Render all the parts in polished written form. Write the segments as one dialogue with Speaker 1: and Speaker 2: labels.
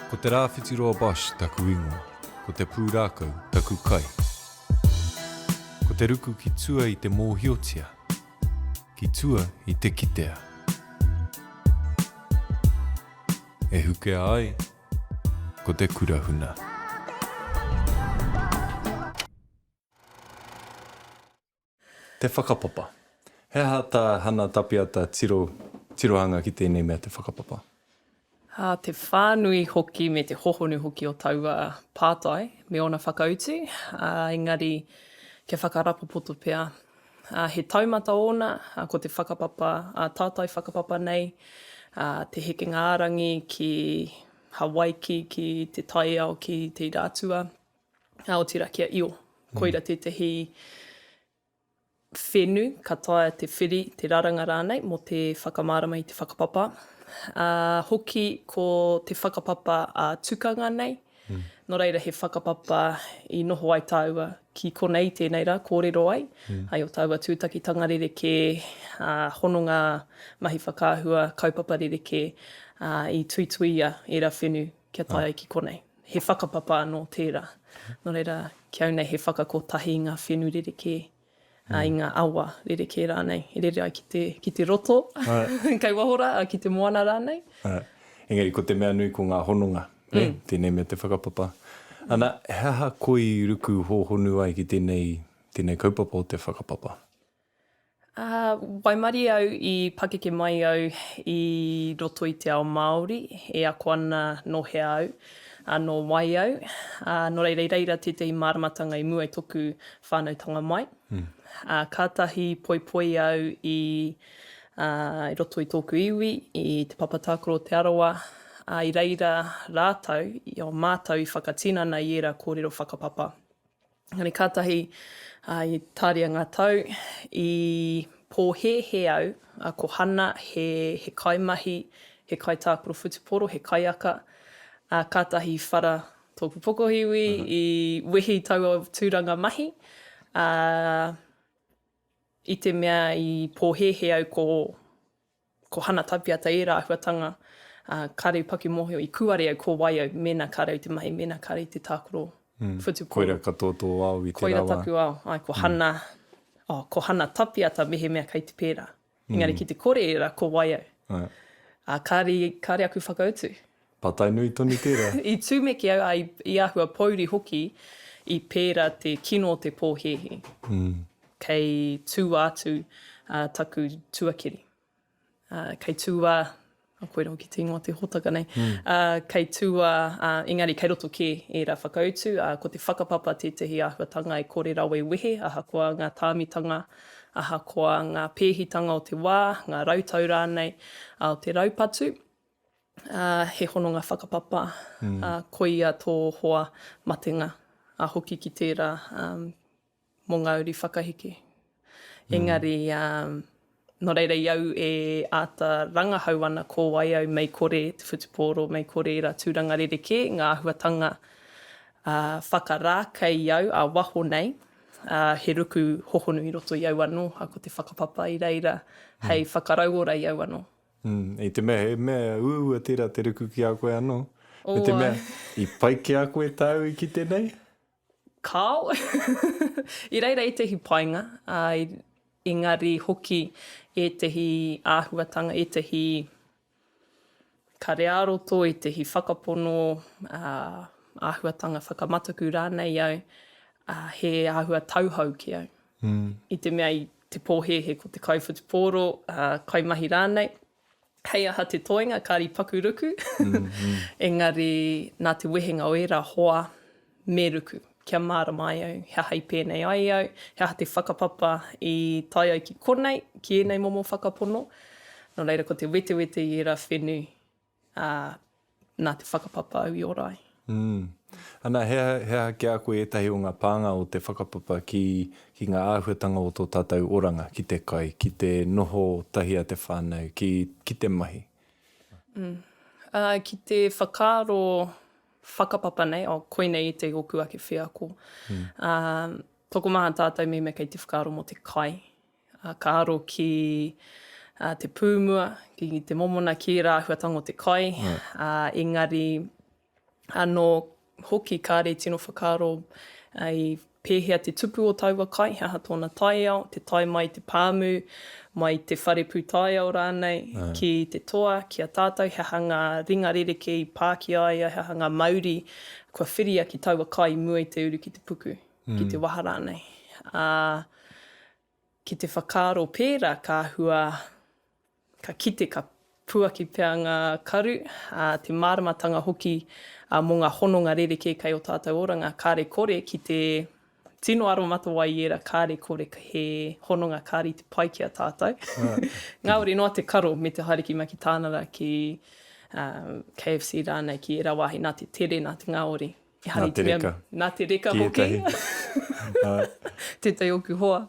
Speaker 1: Ko Te Rāwhitiroa Bosch taku ingoa, ko te pūrākau taku kai. Ko te ruku ki tua i te mōhiotia, ki tua i te kitea. E hukea ai ko te kura huna. Te whakapapa. He aha tā Hana Tapiata tiro, tirohanga ki tēnei mea te whakapapa?
Speaker 2: Ā, te whānui hoki me te hohonu hoki o taua pātai me ōna whakautu, ā, engari kia whakarapopoto pea. Ā, he taumata ōna, ā, ko te whakapapa, ā, tātai whakapapa nei, ā, te hekenga ā-rangi ki Hawaiki, ki te taiao, ki te ira atua. ā, otirā ki a Io. Koira tētahi whenu ka taea te whiri, te raranga rānei mō te whakamārama i te whakapapa. Ā, hoki ko te whakapapa ā-tukanga nei, nō reira he whakapapa i noho ai tāua ki konei i tēnei rā kōrero ai, ai o tāua tūtakitanga rerekē, ā, hononga mahi whakaahua, kaupapa rerekē, ā, i tuituia ērā whenu kia tae ai ki konei. He whakapapa anō tērā. Nō reira, ki au nei he whakakotahi i ngā whenu rerekē, ā, i ngā awa rerekē rānei, e rere ai ki te, ki te roto, kei waho rā, ā, ki te moana rānei.
Speaker 1: Āe. Engari ko te mea nui ko ngā hononga, nē, tēnei mea te whakapapa. Ana, he aha koe i ruku hōhonu ai ki tēnei, tēnei kaupapa o te whakapapa?
Speaker 2: Ā, waimarie au i pakeke mai au i roto i te ao Māori, e ako ana nō hea au, ā, nō wai au, ā, nō reira i reira tētahi māramatanga i mua i toku whānautanga mai. Ā, kātahi poipoi au i, ā, i roto i tōku iwi, i te papa tākaro o Te Arawa, ā, i reira rātou, i o mātou i whakatinana i ērā kōrero whakapapa. Engari kātahi i tāria ngā tau, i pōhēhē au, ko Hana he, he kaimahi, he kaitākaro whutupōro, he kaiaka, ā, kātahi i whara tōku pokohiwi, i wehi taua tūranga mahi, ā, i te mea i pōhēhē au ko Ko Hana Tapiata ērā āhuatanga, ā, kāre i paku mōhio, i kūare au ko wai au mēnā kāre au te mahi, mēnā kāre i te tākaro whutupōro.
Speaker 1: Koira katoa tō ao i tērā wā.
Speaker 2: Koira taku ao, āe, ko Hana, oh, ko Hana Tapiata mehemea kei te pērā. Engari ki te kore ērā, ko wai au? Ā, kāre, kāre aku whakautu.
Speaker 1: Pātai nui tonu tērā.
Speaker 2: I tumeke au, ā, i āhua pōuri hoki i pērā te kino o te pōhēhē. Kei tūā atu taku tuakiri. Kei tūā, koira hoki te ingoa o te hōtaka nei, kei tūā, engari kei roto kē ērā whakautu, ko te whakapapa tētahi āhuatanga e kore rawa e wehe, ahakoa ngā tāmitanga, ahakoa ngā pēhitanga o te wā, ngā rautau rānei, o te raupatu. ā, he hononga whakapapa, ā, koia tō hoa matenga, ā, hoki ki tērā, ā, mō ngā uri whakaheke. Engari, ā, nō reira i au e āta rangahau ana ko wai au mei kore te whutupōro, mei kore ērā tūranga rerekē, ngā āhuatanga, ā, whakarākei i au ā-waho nei, ā, he ruku hohonu i roto i au anō, ā, ko te whakapapa i reira hei whakarauora i au anō.
Speaker 1: Mm, i te mea he mea uaua tērā te ruku ki a koe anō. Me te mea, i pai ki a koe tāu i kite nei?
Speaker 2: Kāo. I reira ētehi painga, ā, engari hoki ētehi āhuatanga, ētehi kare ā-roto, ētehi whakapono, ā, āhuatanga whakamataku rānei au, ā, he āhua tauhou ki au. I te mea i te pōhēhē ko te kaiwhutupōro, kaimahi rānei, hei aha te toenga, kāre i paku ruku, engari nā te wehenga o ērā hoa me ruku, kia mārama ai au he aha i pēnei ai au, he aha te whakapapa i tae ai ki konei, ki ēnei momo whakapono, nō reira ko te wetewete i ērā whenu Ā, nā te whakapapa au i ora ai.
Speaker 1: Mm. Ana, he aha, he aha ki a koe ētahi o ngā pānga o te whakapapa ki, ki ngā āhuatanga o tō tātou oranga, ki te kai, ki te noho tahi a te whānau, ki, ki te mahi?
Speaker 2: Mm. Ā, ki te whakaaro whakapapa nei, oh, koinei ētahi ōku ake wheako. Mm. Ā, tokomaha tātou mehemea kei te whakaaro mō te kai, Ā, ka aro ki te pūmua, ki te momona, ki ērā āhuatanga o te kai, ā, engari Anō hoki kāre i tino whakaaro i pēhea te tupu o taua kai, he aha tōna taiao, te tae mai i te pāmu, mai i te whare pūtaiao rānei, ki te toa, ki a tātou, he aha ngā ringa rerekē i pā ki a ia, he aha ngā mauri kua whiria ki taua kai i mua i te uru ki te puku, ki te waha rānei. Ā, ki te whakaaro pērā ka āhua Ka kite, ka puaki pea ngā karu, ā, te māramatanga hoki mō ngā hononga rerekē kei ō tātou oranga, kāre kore ki te tino aromatawai i ērā, kāre kore he hononga kāre i te pai ki a tātou. Ngāwari noa te karo me te haere ki Makitānara, ki KFC rānei, ki ērā wāhi nā te tere, nā te ngāwari.
Speaker 1: Nā te reka.
Speaker 2: Nā te reka hoki. Tētahi ōku hoa.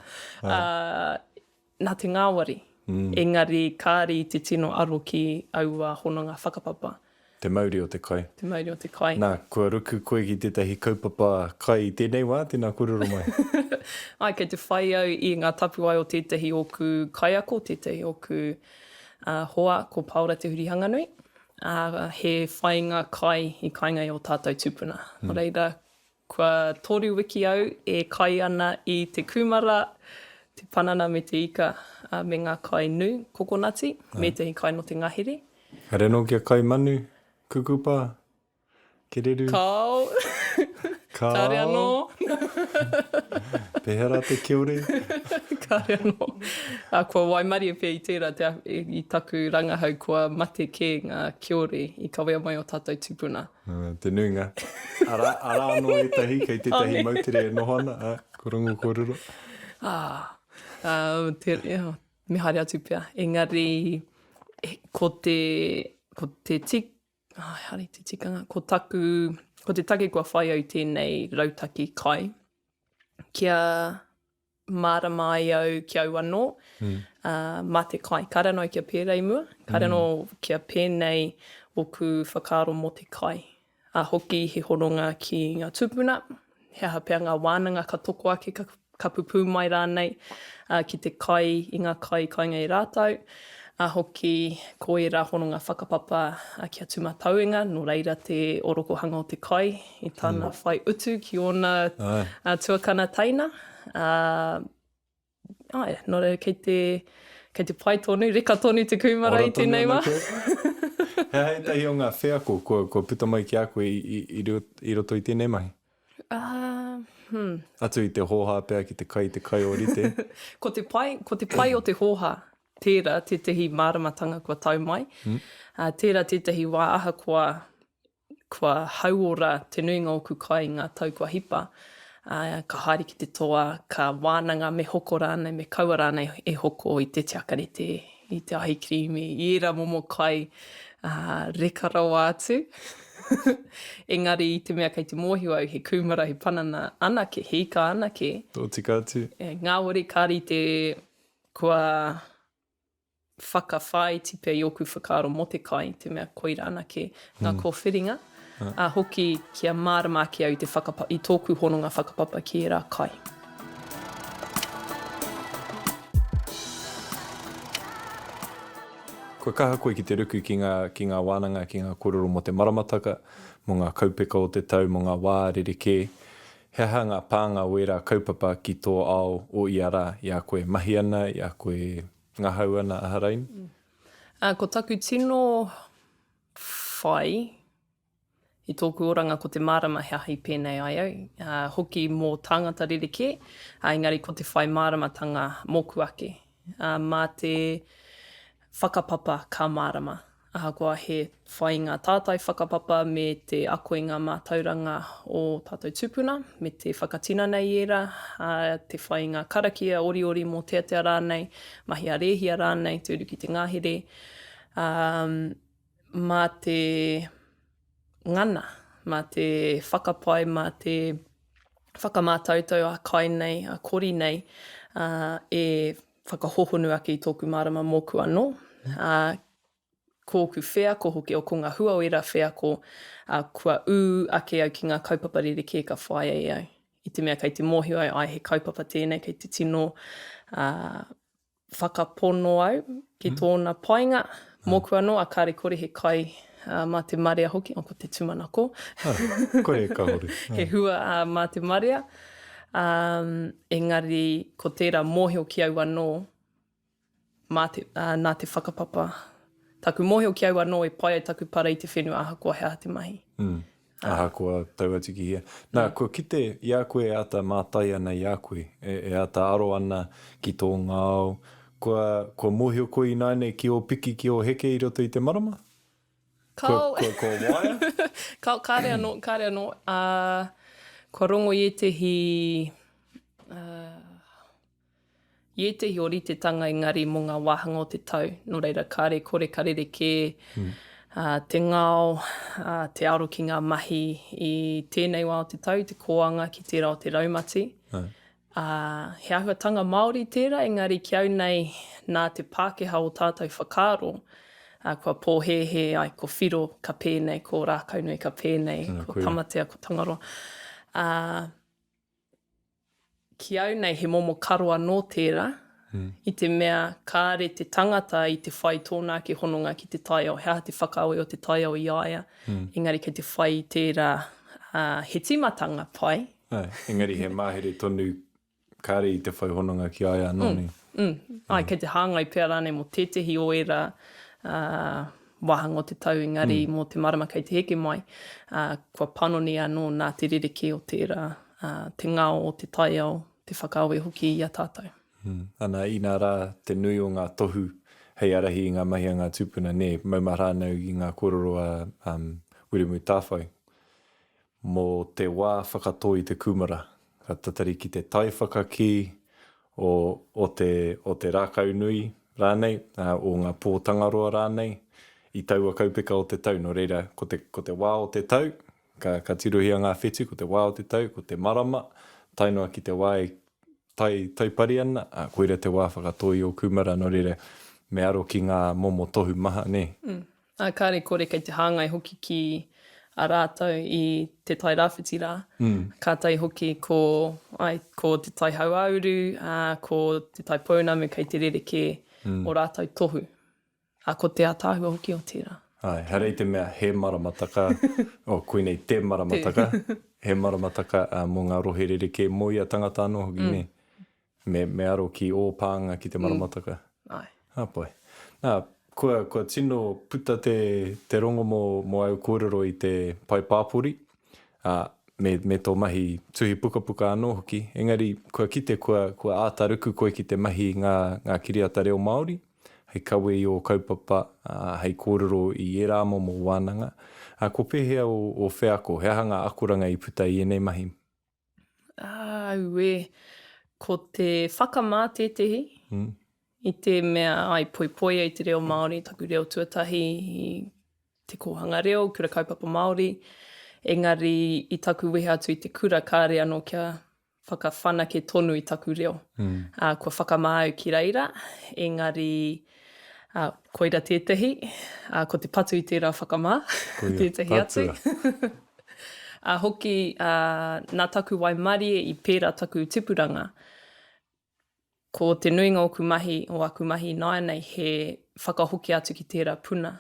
Speaker 2: Nā te ngāwari, engari kāre i te tino aro ki aua hononga whakapapa.
Speaker 1: Te mauri o te kai.
Speaker 2: Te mauri o te kai.
Speaker 1: Nā, kua ruku koe ki tētahi kaupapa kai i tēnei wā, tēnā kōrero mai.
Speaker 2: Āe, kei te whai au i ngā tapuwae o tētahi ōku kaiako, tētahi ōku hoa, ko Paora Te Hurihanganui. Ā, he whainga kai i kainga i ō tātou tūpuna. Nō reira, Kua toru wiki au e kai ana i te kūmara, te panana me te ika, me ngā kai nū, kokonati, me ētahi kai nō te ngahere.
Speaker 1: Haere anō kia kai manu, kukupa, kereru.
Speaker 2: Kāo.
Speaker 1: Kāo.
Speaker 2: Kāre anō.
Speaker 1: Pēhea rā te kiore?
Speaker 2: Kāre anō. Kua waimarie pea i tērā te, i taku rangahau kua mate kē ngā kiore i kawea mai ō tātou tūpuna.
Speaker 1: Te nuinga. Arā, arā anō ētahi kei tētahi moutere e noho ana, ā, ko rongo kōrero.
Speaker 2: Ā, ā, te, yeah, me haere atu pea. Engari, ko te, ko te tik, ah, haere te tikanga, ko taku, ko te take kua whai au tēnei rautaki kai, kia mārama ai au ki au anō, ā, mā te kai. Kāre anō kia pērā i mua, kāre anō kia pēnei ōku whakaaro mō te kai. Ā, hoki he hononga ki ngā tūpuna, he aha pea ngā wānanga ka toko ake, ka, ka pupū mai rānei, ā, ki te kai i ngā kai kainga e rātou. Ā, hoki ko ērā hononga whakapapa ki a Tūmatauenga, nō reira te orokohanga o te kai i tana whai utu ki ōna tuakana teina. Ā, āe, nō reira kei te, kei te pai tonu, reka tonu te kūmara i tēnei wā.
Speaker 1: He aha ētahi o ngā wheako kua, kua puta mai ki a koe i, i, i, i roto i tēnei mahi?
Speaker 2: Ā, hmm.
Speaker 1: Atu i te hōhā pea ki te kai te kai ōrite.
Speaker 2: Ko te pai, ko te pai o te hōhā, tērā tētahi māramatanga kua tau mai, ā, tērā tētahi wā ahakoa kua hauora te nuinga o ōku kai i ngā tau kua hipa, ā, ka haere ki te toa, ka wānanga me hoko rānei, me kaua rānei e hoko i te tiakarete, i te ahikirīmi, i ērā momo kai, ā, reka rawa atu. Engari i te mea kei te mōhio au he kūmara, he panana anake, he ika anake.
Speaker 1: Tōtika atu.
Speaker 2: E, ngāwari, ka rite Kua whakawhāiti pea i ōku whakaaro mō te kai, i te mea koirā anake ngā kōwhiringa, ā, hoki kia mārama ake au i te whakapa, i tōku hononga whakapapa ki ērā kai.
Speaker 1: Kua kaha koe ki te ruku ki ngā, ki ngā wānanga, ki ngā kōrero mō te maramataka, mō ngā kaupeka o te tau, mō ngā wā rerekē. He aha ngā pānga o ērā kaupapa ki tō ao o ia rā, i a koe e mahi ana, i a koe e ngahau ana, aha raini?
Speaker 2: Ā, ko taku tino whai i tōku oranga ko te mārama he aha i pēnei ai au, ā, hoki mō tāngata rerekē, ā, engari ko te whai māramatanga mōku ake. Ā, mā te whakapapa ka mārama. Ahakoa he whai i ngā tātai whakapapa me te ako i ngā mātauranga o tātou tūpuna, me te whakatinana i ērā, ā, te whai i ngā karakia, oriori, mōteatea rānei, mahi ā-rēhia rānei, te uru ki te ngahere, ā, mā te ngana, mā te whakapae, mā te whakamātautau ā-kai nei, ā-kori nei, ā, e whakahohonu ake i tōku mārama mōku anō, ā, ko ōku wheako hoki, o ko ngā hua o ērā wheako, ā, kua ū ake au ki ngā kaupapa rerekē ka whāia e au. I te mea kei te mōhio au, āe, he kaupapa tēnei kei te tino, ā, whakapono au ki tōna painga mōku anō, ā, kāre kore he kai, ā, mā te marea hoki, oh, ko te tūmanako.
Speaker 1: Ā, kore e kāore.
Speaker 2: He hua ā, mā te marea, ā, engari ko tērā mōhio ki au anō, mā te, ā, nā te whakapapa. Taku mōhio ki au anō e pai ai taku para i te whenua ahakoa he aha te mahi.
Speaker 1: Mm. Ahakoa tau atu ki hea. Nā, kua kite i a koe e āta mātai ana i a koe, e, e āta aro ana ki tō ngao, kua, kua mōhio koe ināianei ki ō piki, ki ō heke i roto i te marama?
Speaker 2: Kao.
Speaker 1: Kua, kua, kua waia?
Speaker 2: Kao, kāre anō, kāre anō. Ā, kua rongo i ētehi, ā, I ētehi ōritetanga engari mō ngā wāhanga o te tau, nō reira kāre kore ka rerekē te ngao, te aro ki ngā mahi i tēnei wā o te tau, te kōanga ki tērā o te raumati. Ā, he āhuatanga Māori tērā engari ki au nei nā te Pākehā o tātou whakaaro, kua pōhēhē ai ko Whiro ka pēnei, ko Rākaunui ka pēnei, ko Tamatea, ko Tangaroa. Ā, Ki au nei he momo karo anō tērā, i te mea kāre te tangata i te whai tōna ake hononga ki te taiao, he aha te whakaawe o te taiao i a ia, engari kei te whai i tērā, ā, he tīmatanga pai.
Speaker 1: Āe, engari he mahere tonu kāre i te whai hononga ki a ia anō nei.
Speaker 2: Mm, āe, kei te hāngai pea rānei mō tētehi o ērā, ā, wāhanga o te tau, engari mō te marama kei te heke mai, ā, kua panoni anō nā te rerekē o tērā, ā, te ngao o te taiao, te whakaawe hoki i a tātou.
Speaker 1: Ana, inā rā te nui o ngā tohu hei ārahi i ngā mahi a ngā tūpuna, nē, maumahara ana au i ngā kōrero a Wiremu Tāwhai mō te wā whakatō i te kūmara, ka tatari ki te tai whakakī o, o te, o te rākau nui rānei, ā, o ngā pō Tangaroa rānei, i taua kaupeka o te tau. Nō reira, ko te, ko te wā o te tau, ka, ka tirohia ngā whetū, ko te wā o te tau, ko te marama, tae noa ki te wā e tai, taupari ana, ā, koira te wā whakatō i ō kūmara, nō reira, me aro ki ngā momo tohu maha, nē.
Speaker 2: Mm. Ā, kāre kore kei te hāngai hoki ki a rātou i Te Tai Rāwhiti rā. Kātahi hoki ko, āe, ko Te Tai Hauāuru, ā, ko Te Tai Pounamu kei te rerekē o rātou tohu. Ā, ko te ātaahua hoki o tērā.
Speaker 1: Āe, ehara i te mea he maramataka, oh, koinei te maramataka, he maramataka mō ngā rohe rerekē, mō ia tangata anō hoki, nē? Me, me aro ki ō pānga ki te maramataka.
Speaker 2: Mm. Āe.
Speaker 1: Ka pai. Nā, kua, kua tino puta te, te rongo mō, mō āu kōrero i te pae pāpori, ā, me, me tō mahi tuhi pukapuka anō hoki. Engari, kua kite kua, kua āta ruku koe ki te mahi i ngā, ngā kiriata reo Māori, hei kawe i ō kaupapa, ā, hei kōrero i ērā momo wānanga. Ā, ko pēhea ō, ō wheako? He aha ngā akoranga i puta i ēnei mahi?
Speaker 2: Auē, ko te whakamā tētehi, i te mea ai poipoia i te reo Māori, taku reo tuatahi i te kōhanga reo, kura kaupapa Māori, engari i taku wehe atu i te kura kāre anō kia whakawhanake tonu i taku reo. Ā, kua whakamā au ki reira, engari Ā, koira tētehi, ā, ko te patu i tērā whakamā,
Speaker 1: Koia,
Speaker 2: tētehi atu.
Speaker 1: patua.
Speaker 2: Ā, hoki, ā, nā taku waimarie i pērā taku tipuranga, ko te nuinga o aku mahi, o aku mahi ināianei he whakahoki atu ki tērā puna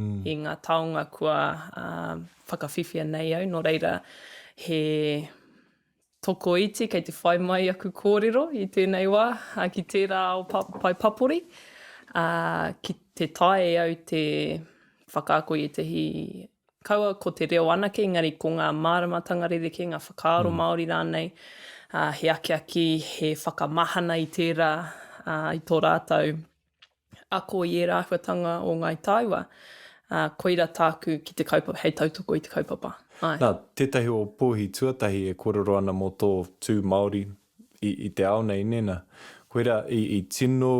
Speaker 2: i ngā taonga kua, ā, whakawhiwhia nei au, nō reira, he Tokoiti kei te whai mai aku kōrero i tēnei wā ki tērā ao pae papori, ā, ki te taea e au te whakaako i ētahi, kaua ko te reo anake, engari ko ngā māramatanga rerekē, ngā whakaaro Māori rānei, ā, he akiaki, he whakamahana i tērā, ā, i tō rātou ako i ērā āhuatanga o Ngāi Tāua, ā, koira tāku ki te kaupapa, hei tautoko i te kaupapa. Āe.
Speaker 1: Nā, tētahi o pōhi tuatahi e kōrero ana mō tō tū Māori i, i te ao nei, nē nā. Koirā, i, i tino,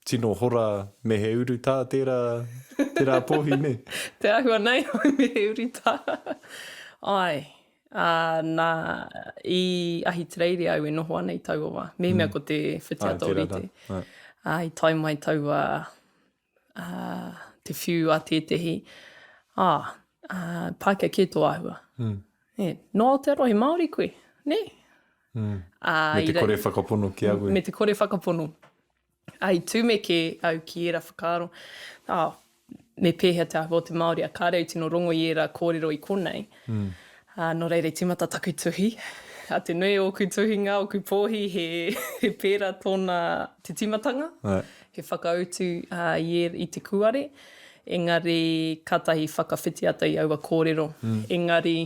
Speaker 1: tino hora me he urutā tērā, tērā pōhi, nē?
Speaker 2: Te āhua nei, me he urutā. Āe. Ā, nā, i Ahitereiria au e noho ana i taua wā. Mehemea ko te whitiata ōrite. Ā, i tae mai taua, ā, te whiu a tētehi, ā, ā, Pākehā kē tō āhua. Nē, nō Aotearoa he Māori koe, nē?
Speaker 1: Ā, Me te kore whakapono ki a koe.
Speaker 2: Me te kore whakapono. Ā, i tumeke au ki ērā whakaaro, ā, me pēhea te āhua o te Māori, ā, kāre au tino rongo i ērā kōrero i konei. Ā, nō reira i tīmata taku tuhi. Ā, te nui o ōku tuhinga, ōku pōhi, he, he pērā tōna, te tīmatanga, he whakautu, ā, i ēr, i te kūare, engari kātahi whakawhiti atu i aua kōrero. Engari,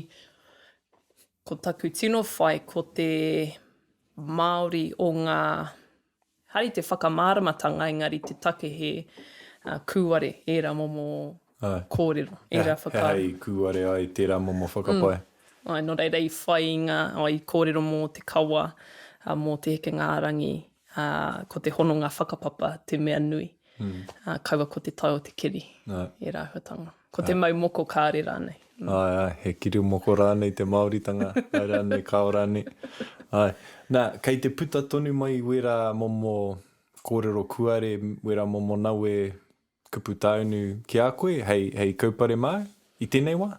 Speaker 2: ko taku tino whai ko te Māori o ngā Hari te whakamāramatanga engari te take he kūare ērā momo kōrero, ērā whakaaro.
Speaker 1: He aha i kūare ai tērā momo whakapae?
Speaker 2: Āe, nō reira i whai i ngā, i kōrero mō te kawa, mō te hekenga ā-rangi, ko te hononga whakapapa te mea nui, kaua ko te tae o te kiri, ērā āhuatanga. Ko te mau moko kāre rānei.
Speaker 1: Āe, āe, he kirimoko rānei te Māoritanga, āe rānei, kāo rānei. Āe. Nā, kei te puta tonu mai wērā momo kōrero kuare, wērā momo nawe kupu tāunu ki a koe hei, hei kaupare māu i tēnei wā?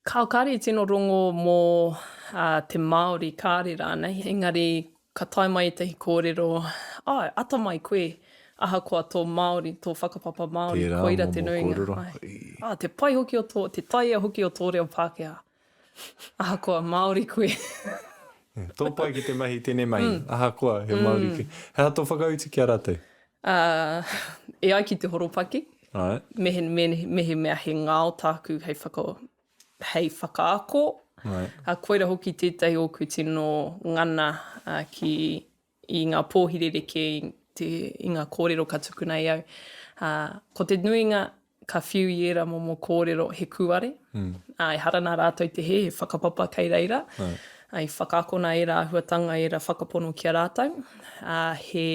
Speaker 2: Kāo, kāre i tino rongo mō te Māori, kāre rānei, engari ka tae mai ētahi kōrero, āe, atamai koe, ahakoa tō Māori, tō whakapapa Māori,
Speaker 1: Tērā
Speaker 2: koira te
Speaker 1: momo
Speaker 2: nuinga,
Speaker 1: kōrero.
Speaker 2: āe. Ā, te pai hoki o tō, te taea hoki o tō reo Pākehā, ahakoa Māori koe.
Speaker 1: Tō pai ki te mahi tēnei mahi, ahakoa he Māori koe. He aha tō whakautu ki a rātou?
Speaker 2: Ā, e ai ki te horopaki,
Speaker 1: Āe.
Speaker 2: Mehe, me, mehemea he ngao tāku hei whaka, hei whakaako,
Speaker 1: Āe.
Speaker 2: ā, koira hoki tētahi ōku tino ngana ā, ki, i ngā pōhi rerekē, i te, i ngā kōrero ka tukuna e au. Ā, ko te nuinga ka whiu i ērā momo kōrero he kūare, ā, ehara nā rātou te hē, he whakapapa kei reira,
Speaker 1: Āe.
Speaker 2: ā, i whakaakona ērā āhuatanga, ērā whakapono ki a rātou, ā, he.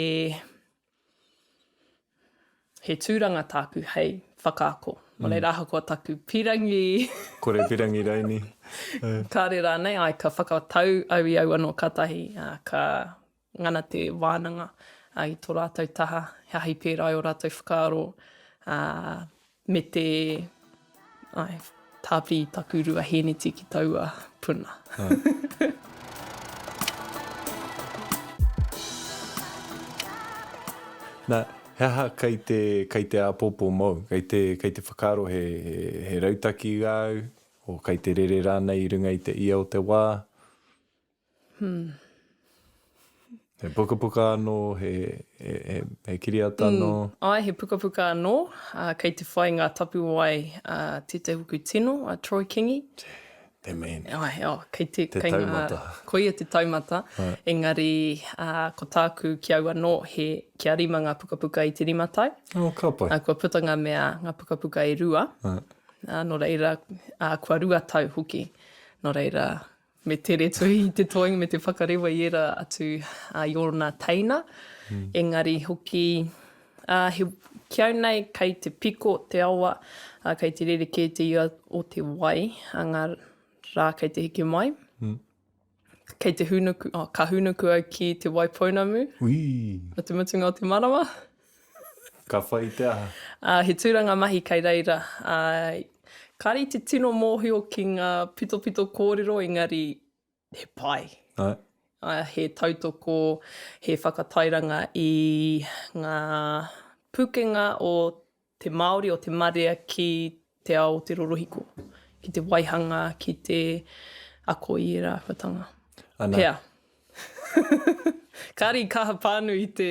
Speaker 2: He tūranga tāku hei whakaako. Nō reira ahakoa taku pirangi.
Speaker 1: Kore pirangi raini.
Speaker 2: Kāre rānei, āe, ka whakatau au i au anō kātahi, ka ngana te wānanga i tō rātou taha, he aha i pērā ai ō rātou whakaaro, ā, Me te, āe, tāpiri i taku rua hēneti ki taua puna.
Speaker 1: Nā, he aha kei te, kei te āpōpō mōu? Kei te, kei te whakaaro he, he, he rautaki āu, o kei te rere rānei i runga i te ia o te wā?
Speaker 2: Hmm.
Speaker 1: He pukapuka anō, he, he, he, he kiriata mm. anō.
Speaker 2: Mm. Ai, he pukapuka anō. Uh, kei te whai ngā tapuwae uh, tētahi hoku tino, a Troy Kingi.
Speaker 1: Te man.
Speaker 2: Ai, oh, kei te,
Speaker 1: te
Speaker 2: kei
Speaker 1: taumata.
Speaker 2: Ngā, ko ia te taumata.
Speaker 1: Ai.
Speaker 2: Engari, uh, ko tāku ki au anō, he, kia rima ngā pukapuka i te rima tau.
Speaker 1: Oh, ka pai.
Speaker 2: Uh, kua puta ngā mea, ngā pukapuka e rua.
Speaker 1: Ai.
Speaker 2: Uh, nō reira, uh, kua rua tau hoki. Nō reira, Me tere tuhi i te toenga me te whakarewa i ērā atu i ōna teina. Engari hoki, ā, he, ki au nei, kei te piko te awa, ā, kei te rerekē te ia o te wai a ngā rā kei te heke mai. Kei te hūnuku, oh, ka hūnuku au ki Te Waipounamu.
Speaker 1: Ui!
Speaker 2: I te mutunga o te marama.
Speaker 1: Ka whai i te aha?
Speaker 2: Ā, he tūranga mahi kei reira. Ā, kāre i te tino mōhio ki ngā pitopito kōrero engari he pai.
Speaker 1: Āe.
Speaker 2: Ā, he tautoko, he whakatairanga i ngā pūkenga o te Māori, o te marea ki te ao o te rorohiko, ki te waihanga, ki te ako i ērā āhuatanga.
Speaker 1: Ana.
Speaker 2: Pea. Kāre i kaha pānui i te,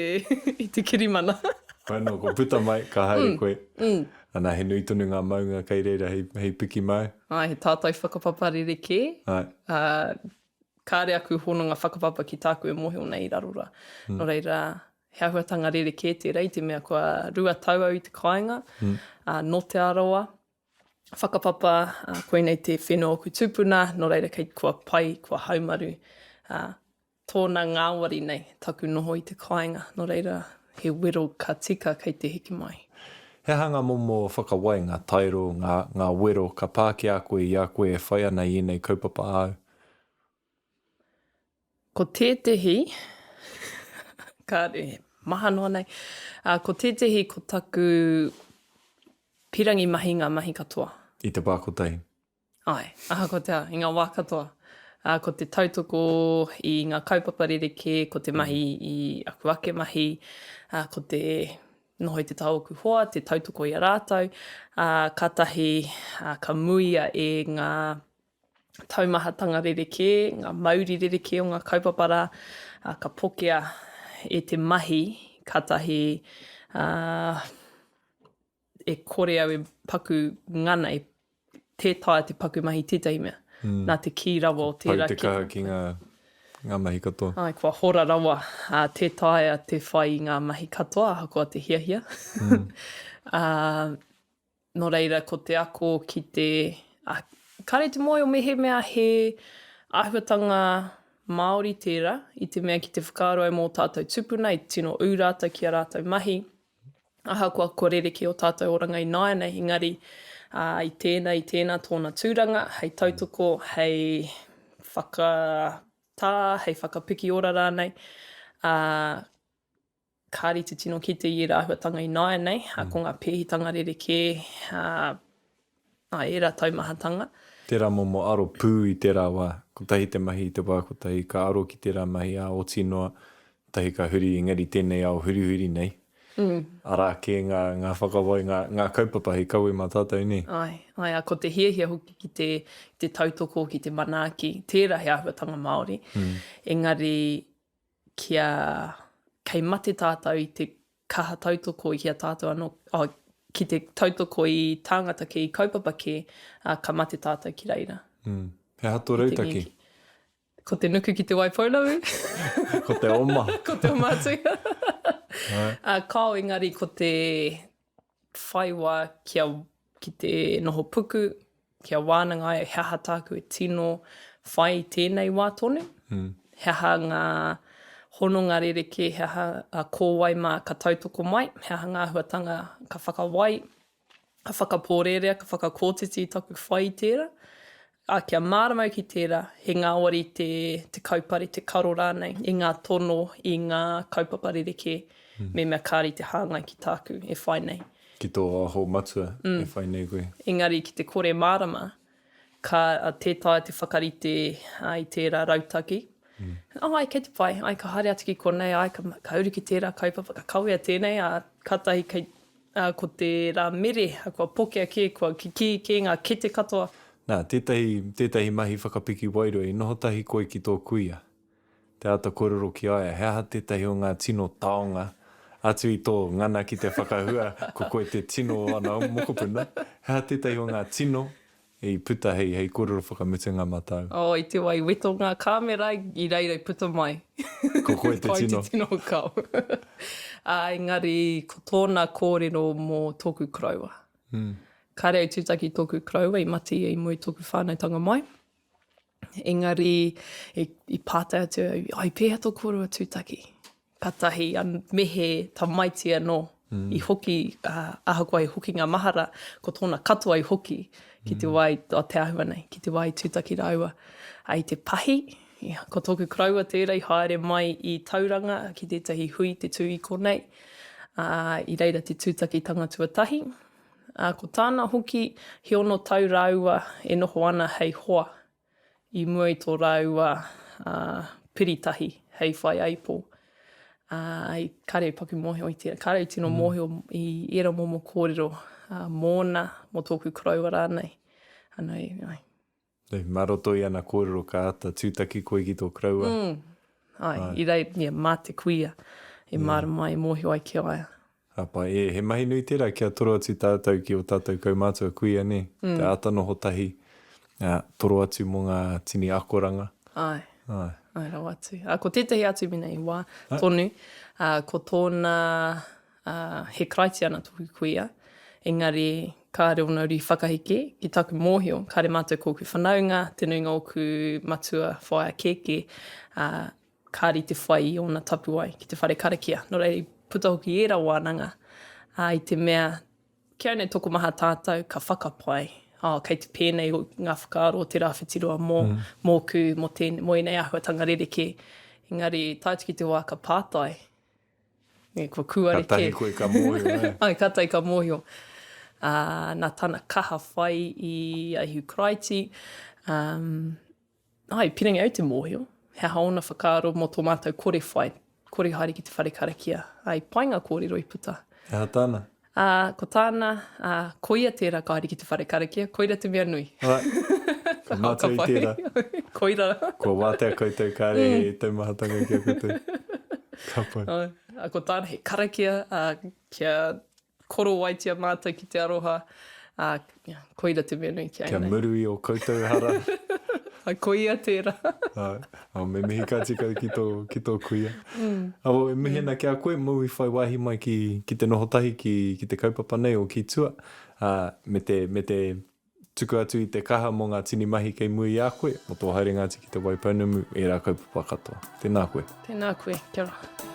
Speaker 2: i te kirimana.
Speaker 1: Hoi anō, kua puta mai, ka haere koe. Ana, he nui tonu ngā maunga kei reira hei, hei piki māu.
Speaker 2: Āe, he tātai whakapapa rerekē.
Speaker 1: Āe.
Speaker 2: Ā, kāre aku hononga whakapapa ki tāku e mōhio nei i raro rā. Nō reira, he āhuatanga rerekē tērā i te mea kua rua tau au i te kāinga, ā, nō Te Arawa, whakapapa, ā, koinei te whenua o aku tūpuna, nō reira kei kua pai, kua haumaru, ā, tōna ngāwari nei taku noho i te kāinga, nō reira he wero ka tika kei te heke mai.
Speaker 1: He aha ngā momo whakawai, ngā tairo, ngā, ngā wero ka pā ki a koe i a koe e whai ana i ēnei kaupapa āu?
Speaker 2: Ko tētehi, kāre, maha noa nei, ā, ko tētehi ko taku pirangi mahi ngā mahi katoa.
Speaker 1: I te wā kotahi?
Speaker 2: Āe, ahakoa te aha, i ngā wā katoa. Ā, ko te tautoko i ngā kaupapa rerekē, ko te mahi i aku ake mahi, ā, ko te. Noho i te taha o ōku hoa, te tautoko i a rātou, ā, kātahi ka muia e ngā taumahatanga rerekē, ngā mauri rerekē o ngā kaupapa rā, ā, ka pokea e te mahi, kātahi, ā, e kore au e paku ngana, e tē taea te paku mahi tētahi mea. Mm. Nā te kī rawa o tērā.
Speaker 1: Pau te kaha ki ngā, ngā mahi katoa.
Speaker 2: Ai, kua hora rawa, ā, tē taea te whai i ngā mahi katoa, ahakoa te hiahia. Mm. ā, nō reira, ko te ako ki te, ā, kāre te mōhio mehemea he āhuatanga Māori tērā, i te mea ki te whakaaro ai mō tātou tupuna, i tino ū rātou ki a rātou mahi, Ahakoa kua rerekē ō tātou oranga ināianei, engari, ā, i tēnā, i tēnā tōna tūranga, hei tautoko, hei whakatā, hei whakapiki ora rānei, ā, kāre i te tino kite i ērā āhuatanga ināianei, ā, ko ngā pēhitanga rerekē, ā, ā, ērā taumahatanga.
Speaker 1: Tērā momo aro pū i tērā wā. Kotahi te mahi i te wā kotahi, ka aro ki tērā mahi, ā, oti noa, tahi ka huri, engari tēnei ao hurihuri nei, arā kē ngā, ngā whakawai, ngā, ngā kaupapa hei kawe mā tātou, nē?
Speaker 2: Āe, āe, ā, ko te hiahia hoki ki te, ki te tautoko, ki te manaaki, tērā he āhuatanga Māori, engari kia, kei mate tātou i te kaha tautoko i a tātou anō, oh, ki te tautoko i tāngata kē, i kaupapa kē, ā, ka mate tātou ki reira.
Speaker 1: Mm. He aha tō rautaki?
Speaker 2: Ko te nuku ki te Waipounamu.
Speaker 1: Ko te oma.
Speaker 2: Ko te oma atu. Ā, kāo engari ko te whai wā kia, ki te noho puku, kia wānanga ai he aha tāku e tino whai i tēnei wā tonu, mm. he aha ngā hononga rerekē, he aha a ko wai mā ka tautoko mai, he aha ngā āhuatanga ka whakawai, ka whakapōrērea, ka whakakōtiti i taku whai i tērā. Ā, kia mārama au ki tērā, he ngāwari te, te kaupare, te karo rānei i ngā tono, i ngā kaupapa rerekē, mm. me mea kāre i te hāngai ki tāku e whai nei.
Speaker 1: Ki tō aho matua mm. e whai nei koe.
Speaker 2: Engari ki te kore mārama, ka tē taea te whakarite ā, i tērā rautaki. Mm. Ai, kei te pai, ai, ka haere atu ki konei, ai, ka, ka uru ki tērā kaupapa, ka kawea tēnei, ā, kātahi kei Ā, ko te rā mere, kua pokea kē, kua kikī kē ngā kete katoa.
Speaker 1: Nā, tētahi, tētahi mahi whakapiki wairua, i noho tahi koe ki tō kuia, te āta kōrero ki a ia, he aha tētahi o ngā tino taonga, atu i tō ngana ki te whakahua ko koe te tino o ana mokopuna, he aha tētahi o ngā tino I puta hei, hei kōrero whakamutunga mā tāu.
Speaker 2: Oh, i te wā i weto ngā kāmera, i reira i puta mai.
Speaker 1: Ko koe te tino.
Speaker 2: Koe te tino kao. Ā, engari, ko tōna kōrero mō tōku koroua. Mm. Kāre au tūtaki i tōku koroua, i mate ia i mua i tōku whānautanga mai. Engari, i, i pātai atu au, ai, pēhea tō kōrua tūtaki? Katahi, a, me he tamaiti anō mm. i hoki, uh, ahakoa i hoki ngā mahara, ko tōna katoa i hoki ki te mm. wā i, o te āhua nei, ki te wā i tūtaki rāua. A, i te pahi, ia, ko tōku koroua tērā i haere mai i Tauranga ki tētahi hui te tū i konei, uh, i reira te tūtakitanga tuatahi. Ā, ko tāna hoki, he ono tau rāua e noho ana hei hoa i mua i tō rāua piri tahi hei whaiāipo. Ā, i kāre i paku mōhio i tērā, kāre i tino mōhio i ērā momo kōrero mōna, mō tōku koroua rānei. Anō, ai.
Speaker 1: Nei, mā roto i ana kōrero ka āta tūtaki koe ki tō koroua.
Speaker 2: Mm. Ai, ai. i rei, yeah, mā te kuia e yeah. mārama ai, e mōhio ai ki a ia.
Speaker 1: Ka pai. E, he mahi nui tērā kia toro atu tātou ki ō tātou kaumātua kuia, nē? Mm. Te āta noho tahi, ā, toro atu mō ngā tini akoranga.
Speaker 2: Ai. Ai. Ai rawa atu. Ā, ko tētahi atu mena i wā tonu, ā, ko tōna Ā, he Karaitiana tōku kuia, engari kāore ōna uri whakaheke, ki taku mōhio, kāore mātou ko ōku whanaunga, te nuinga o ōku matua, whaea kēkē, ā, kāore i te whai i ōna tapuwae ki te whare karakia. Nō reira, i puta hoki ērā wānanga, ā, i te mea, ki au nei tokomaha tātou ka whakapae, ā, kei te pēnei ngā whakaaro o Te Rāwhitiroa mō, mōku, mō tēnei, mō ēnei āhuatanga rerekē. Engari, tae atu ki te wā ka pātai, Nē, kua kūare kē.
Speaker 1: Kātahi koe ka mōhio, ē.
Speaker 2: Āe, kātahi ka mōhio. Ā, nā tana kaha whai i a Ihu Karaiti, um, āe, pirangi au te mōhio, he aha ōna whakaaro mō tō mātou kore whai, kore haere ki te whare karakia. Ā, i pai ngā kōrero i puta.
Speaker 1: He aha tāna?
Speaker 2: Ā, ko tāna, ā, ko ia tērā ka haere ki te whare karakia, koira te mea nui.
Speaker 1: Right. Ka mātua i tērā.
Speaker 2: Koira.
Speaker 1: Kua wātea koutou kāre he taumahatanga ki a koutou. Ka pai.
Speaker 2: Ā, ko tāna he karakia, ā, kia korowaitia mātou ki te aroha, ā, koira te mea nui ki a
Speaker 1: Kia muru i ō koutou hara.
Speaker 2: Ā, koia tērā.
Speaker 1: Ā, ā, me mihi ka tika ki tō, ki tō kuia. Mm. Ā, e mihi ana ki a koe mōu i whai wāhi mai ki, ki te noho tahi ki, ki te kaupapa nei o Ki Tua, ā, me te, me te tuku atu i te kaha mō ngā tini mahi kei mua i a koe, mō tō haerenga atu ki Te Waipounamu, ērā kaupapa katoa. Tēnā koe.
Speaker 2: Tēnā koe. Kia ora.